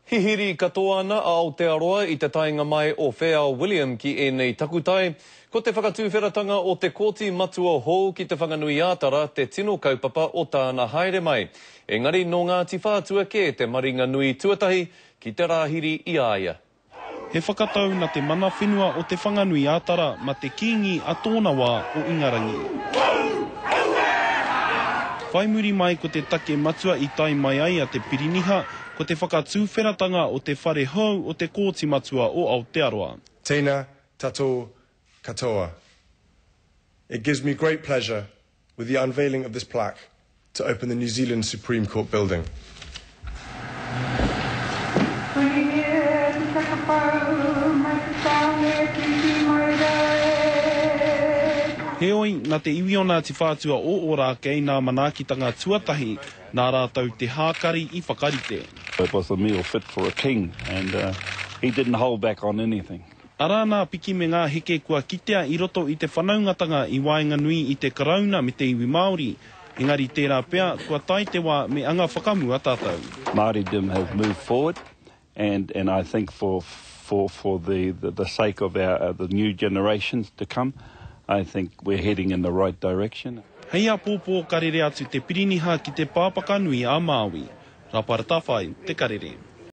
Hihiri katoa ana a Aotearoa i te taenga mai o Wheao William ki ēnei takutai. Ko te whakatūwheratanga o te Kōti Matua hou ki Te Whanganui-ā-Tara te tino kaupapa o tāna haere mai. Engari nō Ngāti Whātua kē te maringanui tuatahi ki te rāhiri i a ia. He whakatau na te mana whenua o Te Whanganui-a-Tara ma te Kingi a tōna wā o Ingarangi. Whai muri mai ko te take matua i tae mai ai a Te Piriniha ko te whakatūwheratanga o te whare hou o te Kōti Matua o Aotearoa. Tena tatou katoa. It gives me great pleasure with the unveiling of this plaque to open the New Zealand Supreme Court building. Heoi, na te iwi o Ngāti Whātua o Ōrākei nā manaakitanga tuatahi, nā rātou te hākari i whakarite. It was a meal fit for a king and he didn't hold back on anything. Arā nā piki me ngā heke kua kitea i roto i te whanaungatanga i waenganui i te Karauna me te iwi Māori, engari tērā pea kua tae te wā me anga whakamua tātou. Māoridom has moved forward and and I think for for for the the sake of our the new generations to come I think we're heading in the right direction. Hei āpōpō ka rere atu te piriniha ki te pāpaka nui a Māui. Rāpara Tawhai, Te Karere.